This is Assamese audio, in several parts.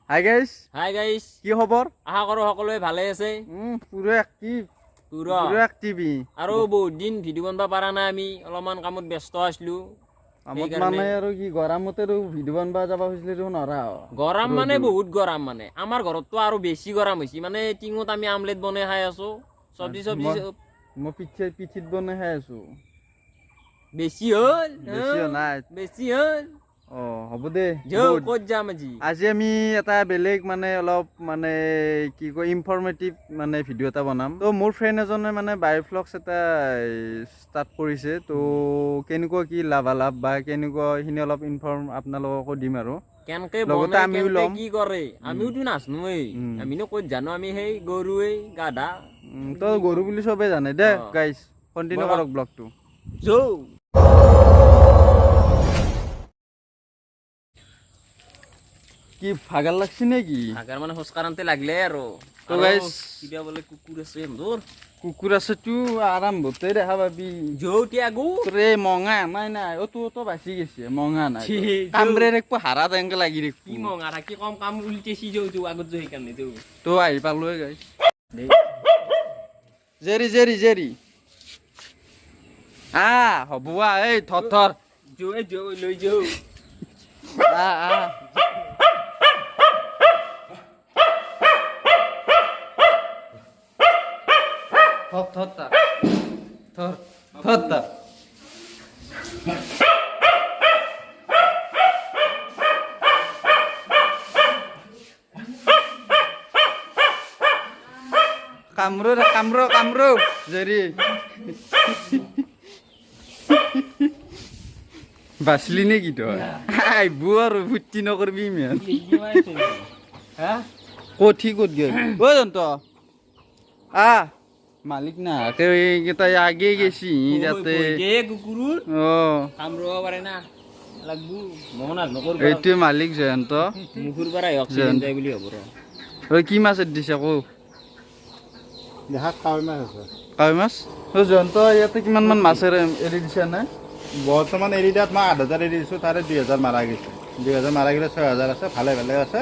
Hi guys. হাই গাইছ, কি খবৰ? আশা কৰোঁ সকলোৱে ভালে আছে। পুৰা এক্টিভ। পুৰা। পুৰা এক্টিভ। আৰু বহুত দিন ভিডিঅ' বনাব পৰা নাই, আমি অলপমান কামত ব্যস্ত আছিলোঁ। কামত। সেইকাৰণে। মানে আৰু কি, গৰমতে আৰু ভিডিঅ' বনাব যাব খুজিলে দেখোন নৰা। গৰম মানে বহুত গৰম, মানে আমাৰ ঘৰততো আৰু বেছি গৰম হৈছে। মানে টিঙত আমি আমলেট বনাই খাই আছোঁ, চব্জি চব্জি। মই পিঠিত বনাই খাই আছো। বেছি হ'ল। বেছি হোৱা নাই। বেছি হ'ল। অ, হ'ব দে। যৌ বহুত। ক'ত যাম আজি? আজি আমি এটা বেলেগ মানে অলপ মানে কি কয়, ইনফৰ্মেটিভ মানে ভিডিঅ' এটা বনাম। তো মোৰ ফ্ৰেণ্ড এজনে মানে বায়'ফ্লক্স এটা ষ্টাৰ্ট কৰিছে। তো কেনেকুৱা কি লাভালাভ বা কেনেকুৱা, এইখিনি অলপ ইনফৰ্ম আপোনালোককো দিম আৰু কেনেকে লগতে বনাই, আমিও কেনেকে ল'ম। কি কৰে, আমিওতো নাজানোৱেই। আমিনো ক'ত জানো, আমি সেই গৰুৱেই গাধা। তো গৰু বুলি চবেই জানে দে। গাইজ, কণ্টিনিউ ব'লা। কৰক ব্লগটো। যৌ। কি ভাগাৰ লাগছি নেকি? ভাগাৰ মানে খোজ কাঢ়োঁতে লাগিলে আৰু। তো আৰু কিবা বোলে কুকুৰ আছে তোৰ? কুকুৰ আছে তো, আৰম্ভতে দেখা পাবি। যৌ ত্যাগো। তোৰ এই মঙা নাই নাই, অ তোৰ তো বাচি গৈছে, মঙা নাই। ছি, যৌ। কামৰে ৰাখব, হাৰা তেনেকে লাগি কি ৰাখব। মঙা থাকি কম কাম উল্টেছি। যৌ যৌ, আগত যৌ, সেইকাৰণে যৌ। তো আহি পালোৱে গাইছ। জেৰি জেৰি জেৰি, আ হ'ব আ, এই থৰ থৰ। যৌ, এই যৌ, লৈ যৌ। আ আ থৰ থৰ, তাক থৰ থৰ তাক। কামৰো ৰে, কামৰো কামৰো জেৰি, বাচলি নেকি তই? আহিব আৰু ফূৰ্তি নকৰবি ইমান। হা। ক'ত সি ক'ত গেল? ঐ জন্ত, আহ মালিক না, এইকেইটা আগে গেছি তাতে। কুকুৰৰ অ। কামুৰিব পাৰে না, লাগব মন নকৰিব। এইটোৱে মালিক জয়ন্ত। মুখৰ পৰাই অক্সিজেন যায় বুলি ভাবো ৰ। ঐ, কি মাছ এৰি দিছে আকৌ? দেখাত কাৱৈ মাছ আছে। কাৱৈ মাছ। অ জয়ন্ত, ইয়াতে কিমান মান মাছ এৰি এৰি দিছে নে? বৰ্তমান এৰি দিয়াত মই 8000 এৰি দিছোঁ, তাৰে 2000 মাৰা গৈছে। 2000 মাৰা গ'লে 6000 আছে, ভালে ভালে আছে।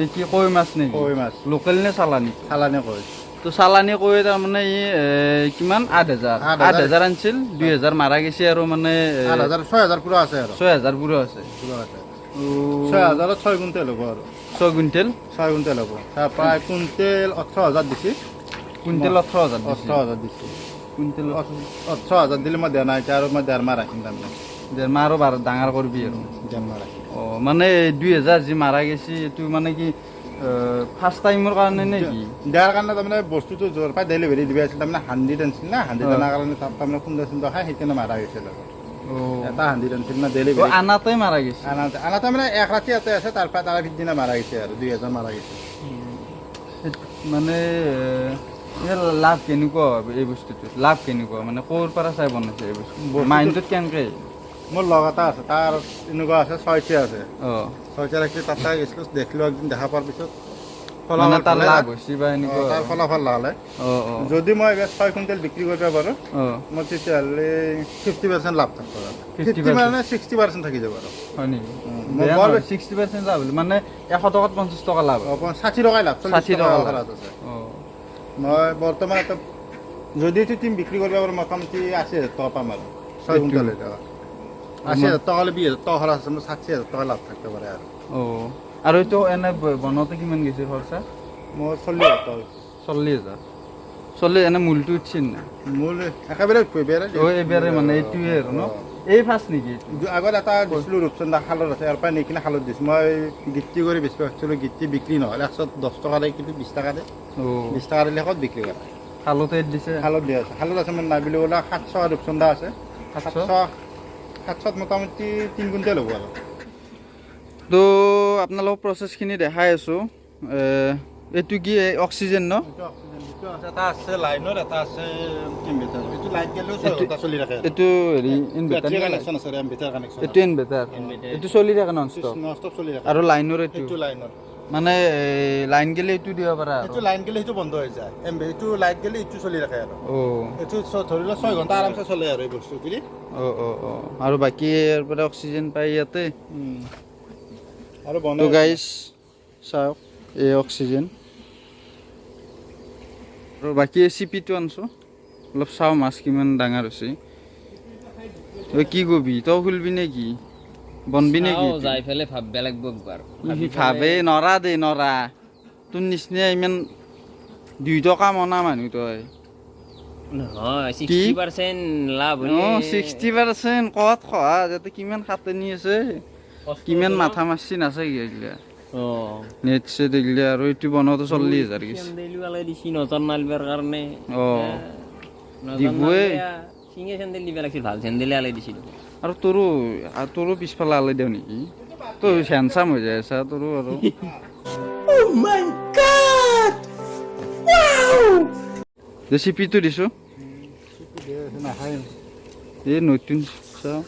এই কি কাৱৈ মাছ নেকি? কাৱৈ মাছ। লোকেল নে চালানি? চালানি কাৱৈ। তো চালানি কাৱৈ তাৰমানে ই কিমান, 8000? 8000। 8000 আনিছিল, 2000 মাৰা গৈছে আৰু মানে 8000, 6000 পুৰা আছে আৰু। 6000 পুৰা আছে। পুৰা আছে। তো 6000ত 6 কুইণ্টেল হ'ব আৰু। 6 কুইণ্টেল? 6 কুইণ্টেল হ'ব। তাৰ প্ৰায় কুইণ্টেল 18,000 দিছে। কুইণ্টেল 18,000 দিছে? 18,000 দিছে। কুইণ্টেল 18,000 দিলে মই দিয়া নাই এতিয়া আৰু মই ডেৰ মাহ ৰাখিম তাৰমানে। ডেৰ মাহ আৰু ডাঙৰ কৰিবি আৰু? ডেৰ মাহ ৰাখিম। অ, মানে 2000 যি মাৰা গৈছে, এইটো মানে কি ফাৰ্ষ্ট টাইমৰ কাৰণে নে কি? দিয়াৰ কাৰণে তাৰমানে বস্তুটো য'ৰ পৰা ডেলিভাৰী দিব আছিল, তাৰমানে হান্দিত আনিছিল না, হান্দিত অনাৰ কাৰণে তাত তাৰমানে খুন্দা চুন্দা খাই সেইকাৰণে মাৰা গৈছিল আৰু। এটা হান্দিত আনিছিল না ডেলিভাৰী। আনাতে মাৰা গৈছে? আনাতে আনাতে মানে এক ৰাতি ইয়াতে আছে, তাৰ পৰা তাৰ পিছদিনা মাৰা গৈছে আৰু 2000 মাৰা গৈছে। মানে ইয়াৰ লাভ কেনেকুৱা হয়? এই বস্তুটোত লাভ কেনেকুৱা, মানে ক'ৰ পৰা চাই বনাইছে এই বস্তু? মাইণ্ডটোত কেনেকে? মোৰ লগ এটা আছে, তাৰ এনেকুৱা আছে, ছয়টা আছে। ছয়টা ৰাখি তাতে গৈছিলোঁ, দেখিলোঁ একদিন, দেখা পোৱাৰ পিছত মানে ফলাফল তাৰ ভালে। লাভ হৈছে বা এনেকুৱা? তাৰ ফলাফল লালে। অ অ যদি মই এইবাৰ 6 কুইণ্টেল বিক্ৰী কৰিব পাৰোঁ, মই তেতিয়াহ'লে 50% লাভ থাকিব আৰু। 50%? 50 মানে 60% থাকি যাব আৰু। হয় নেকি? মই বৰ বেছি- 60% লাভ হ'লে মানে 100 টকাত 50 টকা লাভ হয়। 60 টকাই লাভ, 40 60 টকা টকা লাভ। খৰচ আছে। অ। মই বৰ্তমান এটা যদি এইটো টিম বিক্ৰী কৰিব পাৰোঁ, মোটামুটি 80,000 টকা পাম আৰু 6 কুইণ্টেল হৈ টকা। 80,000 টকা হ'লে 20,000 টকা খৰচ আছে, মোৰ 60,000 টকা লাভ থাকিব পাৰে আৰু। অ, আৰু এইটো এনে বনাওঁতে কিমান গৈছে খৰচা? মোৰ 40,000 টকা হৈছে। 40,000, 40। এনে মূলটো উঠছিল না? মোৰ একেবাৰে এইবাৰে। অ, এইবাৰে মানে এইটোৱে আৰু ন? এই ফাৰ্ষ্ট নেকি এইটো? আগত এটা দিছিলোঁ, ৰূপচন্দা খালত আছে, ইয়াৰ পৰা নি কিনে খালত দিছোঁ। মই গিত্তি কৰি বেচিব খুজিছিলোঁ, গিত্তি বিক্ৰী নহ'ল। 110 টকা দিয়ে, কিন্তু 20 টকা দিয়ে। 20 টকা দিলে ক'ত বিক্ৰী কৰে? খালতে দিছে? খালত দিয়া আছে। খালত আছে মানে নাই বুলি ক'লে 700 ৰূপচন্দা আছে। 700? 700, 700ত মোটামুটি 3 কুইণ্টেল হ'ব আৰু। তো আপোনালোকক প্ৰচেছখিনি দেখাই আছোঁ। এইটো কি অক্সিজেন ন? এটা আছে লাইনৰ, এটা আছে ইনভাৰ্টাৰ। এইটো লাইট গ'লেও 6 ঘণ্টা চলি থাকে। এইটো হেৰি ইনভাৰ্টাৰ? বেটাৰী কানেকশ্যন আছে, ইনভাৰ্টাৰ কানেকশ্যন। এইটো ইনভাৰ্টাৰ, এইটো চলি থাকে নন ষ্টপ? নন ষ্টপ চলি থাকে। আৰু লাইনৰ এইটো? এইটো লাইনৰ। মানে লাইন গেলে এইটো দিব পাৰা আৰু? এইটো লাইন গ'লে সেইটো বন্ধ হৈ যায়। এইটো লাইট গ'লে এইটো চলি থাকে আৰু। এইটো ধৰি লওক 6 ঘণ্টা আৰামছে চলে আৰু এই বস্তুটো। অ অ অ আৰু বাকী ইয়াৰ পৰা অক্সিজেন পাই ইয়াতে। আৰু তো বনাই গাইছ, চাওক, এই অক্সিজেন। আৰু বাকী এই চিপিটো আনছোঁ, অলপ চাওঁ মাছ কিমান ডাঙৰ হৈছে। তই কি কবি? তই খুলবি নে কি, বনবি নে কি? চাওঁ, যাই ফেলে ভাববে লাগব একবাৰ। সি ভাবে নৰা দে, নৰা। তোৰ নিচিনা ইমান 2 টকা মনা মানুহ তই। নহয়, 60% লাভ হ'লে। 60% ক'ত খহা, যাতে কিমান খাটনি আছে। কষ্ট কিমান আছে ন? মাথা মাৰছি নাছে এইগিলা। নেট চেট এইগিলা আৰু এইটো বনাওঁতে 40,000 গৈছে। চেন্দেলো আলাই দিছি নজৰ নালবাৰ কাৰণে। নজৰ দিবই। নালবা, চিঙে চেন্দেল দিব লাগিছিল, ভাল চেন্দেলে আলাই দিছিলো। আৰু তোৰো পিছফালে আলাই দিওঁ নেকি? তই হেণ্ডচাম হৈ যায় আছা তোৰো আৰু। Oh! চিপিটো দিছোঁ। নাখায়। এই নতুন চাওঁ।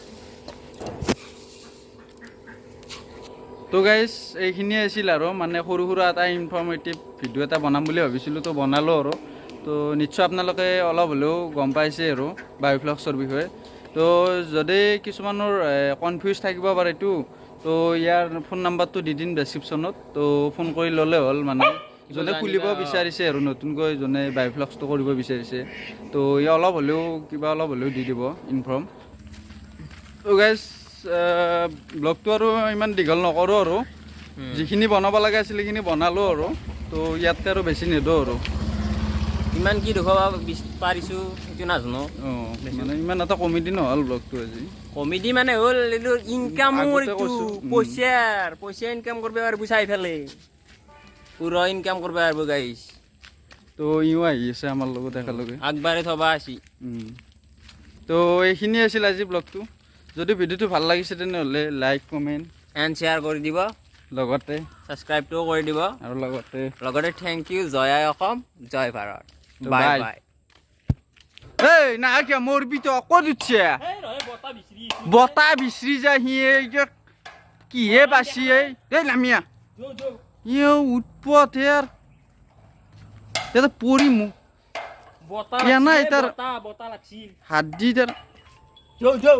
তো গাইজ, এইখিনিয়ে আছিল আৰু মানে সৰু সুৰা এটা ইনফৰ্মেটিভ ভিডিঅ' এটা বনাম বুলি ভাবিছিলোঁ, তো বনালোঁ আৰু। তো নিশ্চয় আপোনালোকে অলপ হ'লেও গম পাইছে আৰু বায়'ফ্লক্সৰ বিষয়ে। তো যদি কিছুমানৰ কনফিউজ থাকিব পাৰেতো, তো ইয়াৰ ফোন নাম্বাৰটো দি দিম ডেছক্ৰিপশ্যনত, তো ফোন কৰি ল'লে হ'ল। মানে যোনে খুলিব বিচাৰিছে আৰু নতুনকৈ যোনে বায়'ফ্লক্সটো কৰিব বিচাৰিছে, তো ই অলপ হ'লেও কিবা অলপ হ'লেও দি দিব ইনফৰ্ম। তো গাইজ, ব্লগটো আৰু ইমান দীঘল নকৰোঁ আৰু। যিখিনি বনাব লগা আছিল সেইখিনি বনালোঁ আৰু, তো ইয়াতকৈ আৰু বেছি নিদিওঁ আৰু। ইমান কি দেখুৱাব পাৰিছো সেইটো নাজানো। অঁ, মানে ইমান এটা কমেডি নহ'ল ব্লগটো আজি। কমেডি মানে হ'ল এইটো ইনকামৰ আগতে এইটো কৈছো। পইচাৰ পইচা ইনকাম কৰিব পাৰিব, চাই ফেলে পুৰা ইনকাম কৰিব পাৰিব গাইজ। তো ইও আহি আছে আমাৰ লগত একেলগে। আগবাঢ়ি থবা আছি। তো এইখিনিয়ে আছিল আজি ব্লগটো। যদি ভিডিঅ'টো ভাল লাগিছে, তেনেহ'লে লাইক, কমেণ্ট এণ্ড শ্বেয়াৰ কৰি দিব। লগতে ছাবস্ক্ৰাইবটোও কৰি দিব। আৰু লগতে লগতে thank U. জয় আই অসম, জয় ভাৰত। তো বাই। Bye. বাই। এই না, কিয় মৰবি তো? ক'ত উঠছে? বতাহ বিচৰি যায় সি। এতিয়া কিহে বাচি? এই নামিয়া। ইয়ে উৎপত ইয়াৰ, ইয়াতে পৰি মোক ইয়া নাই, তাৰ হাত দি তাৰ। যৌ যৌ।